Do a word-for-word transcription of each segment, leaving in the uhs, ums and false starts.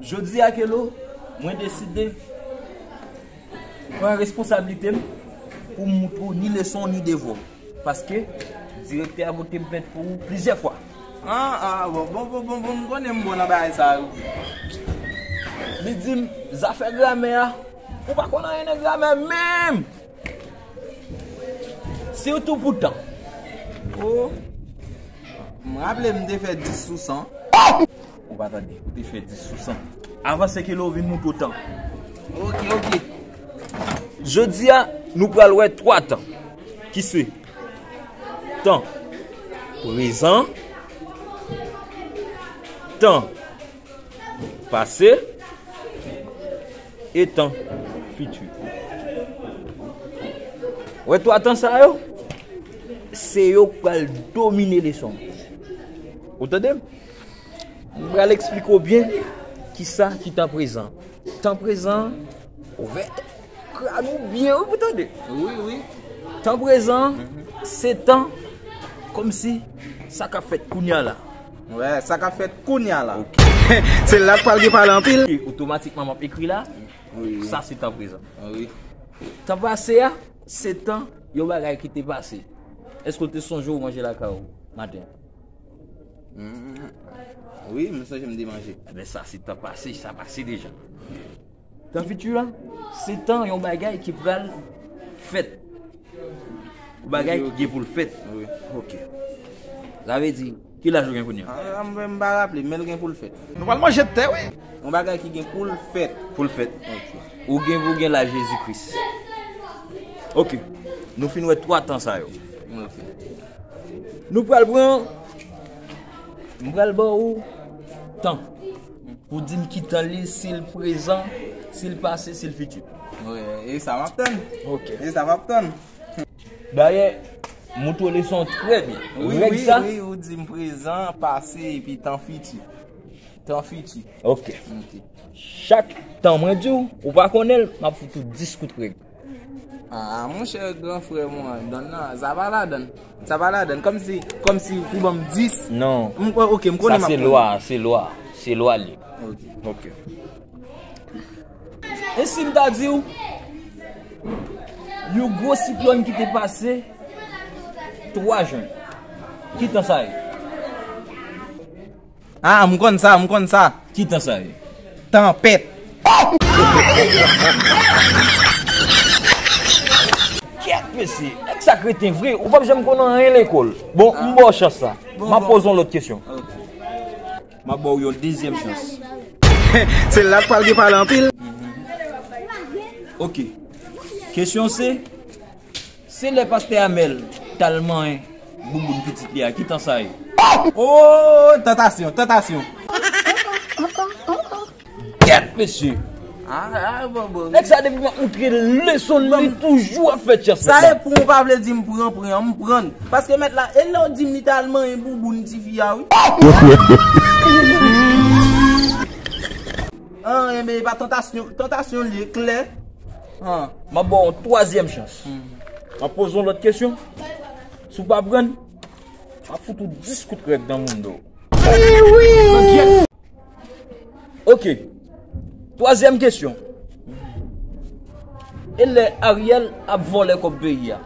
Jodi a, Kelo, mwen deside pran responsablite m pou m moutre w ni leson ni devwa w. Paske direktè a vote m plent pou ou plizyè fwa. Ah, ah, bon, bon, bon, bon, bon, m konnen m bon nan bagay sa yo. Li di m, zafè gramè a, ou pa konn anyen nan gramè menm! Sitou pou tan. Oh. M raple m te fè dis sou san. Ou pa tande, ou te fè dis sou san. Avanse, Kelo, vin moutre w tan. Ok, ok. Jodi a, nou pral wè twa tan. Ki se tan prezan, tan pase e tan fiti. Wè twa tan sa yo, se yo k pral domine leson. Ou tande m? M pral eksplike w byen kisa ki tan prezan. Tan prezan, ouvè kràn ou byen, wi, pou tande. Wi, wi. Tan prezan, se tan kòmsi sa k ap fèt kounye a la. Wè, sa k ap fèt kounye a la. Ok. Se la k pral gen pale anpil. E otomatikman, m ap ekri la. Wi, wi. Sa se tan prezan. Wi. Tan pase a, se tan yon bagay ki te pase. Èske w te sonje w manje lakay ou maten? Hmm. Wi, m sonje m te manje. Ebyen, sa se tan pase, sa pase deja. Tan fiti la, se tan yon bagay ki pral fèt. Yon bagay ki gen pou l fèt. Wi. Ok. Sa vle di, ki laj ou gen kounye a? Ah, m, m pa raple, men l gen pou l fèt. Nou pral manje tè, wi. Yon bagay ki gen pou l fèt. Pou l fèt. Ok. Ou gen pou gen laj Jezi Kris. Ok. Nou fin wè twa tan sa yo. Ok. Nou pral pran, m pral ba ou tan. Pou di m ki tan li, si l prezan, si l pase, si l fiti. Wi, e sa m ap tann. Ok. E sa m ap tann. Dayè, moutre w leson trè byen. Wi, règ wi, sa? Wi, ou di m prezan, pase, epi tan fiti. Tan fiti. Ok. Ok. Chak tan mwen di w, ou pa konnen l, m ap fout ou dis kout règ. Ah, monchè, gran frè mwen, donn nan, sa pa ladann. Sa pa ladann. Kòmsi, kòmsi pou ban m dis. Non. M, ok, m konnen m ap pran. Sa se lwa, se lwa. Se lwa li. Ok. Ok. E si m ta di w, yon gwo siklòn ki te pase twa jen. Ki tan sa ye? Ah, m konn sa, m konn sa. Ki tan sa ye? Tanpèt. Kèt mesye, nèg sa kreten vre, ou p ap janm konn anyen lekòl. Bon, m ba w chans sa. Bon, m ap poze yon lòt kesyon. Ok. M ap ba w yon dezyèm chans. Se la k pral gen pale anpil. Ok. Kesyon se, se lè pastè Amèl t al manyen bouboun pitit li a, ki tan sa ye? Oh, tantasyon, tantasyon. Gèt mesye. Ah, ah, bon, bon. Nèg sa depi m ap moutre l leson li toujou ap fè chans. Sa e pou ou pa vle di m pran, pran, m pran. Paske mèt la, e lè w di m li t al manyen bouboun tifi a, wi. An, enben, e pa tantasyon, tantasyon li klè. An. M ap ba w yon twazyèm chans. M ap poze w lòt kesyon. Si w pa pran, m ap fout ou dis kout règ nan moun do. Ok. Twazyèm kesyon. E lè Ariel ap vòlè kòb peyi a?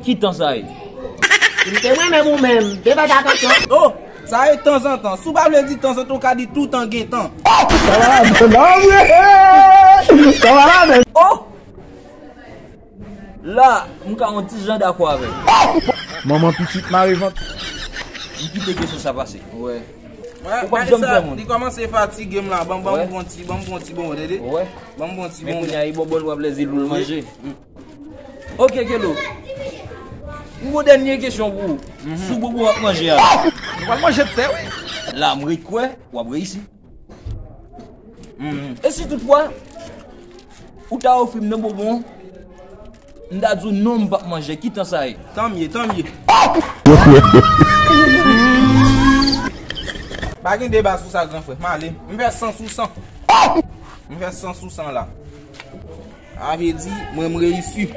Ki tan sa ye? M te mwen menm ou menm. Te fè atansyon. Oh, sa ye tanzantan. Si w pa vle di tanzantan, w ka di toutan gen tan. Sa va la, non, vre. Sa va la, men. Oh! La, m ka yon ti jan dakò avè w. Manman pitit mare vant. M kite kesyon sa pase. Wè. Ou p ap janm fè moun. Li kòmanse fatige m la. Ban m, ban m pran ti, ban m pran ti bonbon, tande? Wè. Ban m pran ti bonbon. Men kounye a, e bonbon l w ap lèze lou l manje. Ok, Kelo. M gon dènye kesyon pou ou. Sou bonbon w ap manje a. Nou pral manje tè, wi. La, m ret kwè w ap reyisi. E si toutfwa, ou ta ofri m nan bonbon, m ta di w non, m p ap manje, ki tan sa ye? Tanmye, tanmye. Pa gen deba sou sa, gran frè. M ale. M fè san sou san. M fè san sou san la. Sa vle di, mwen, m reyisi.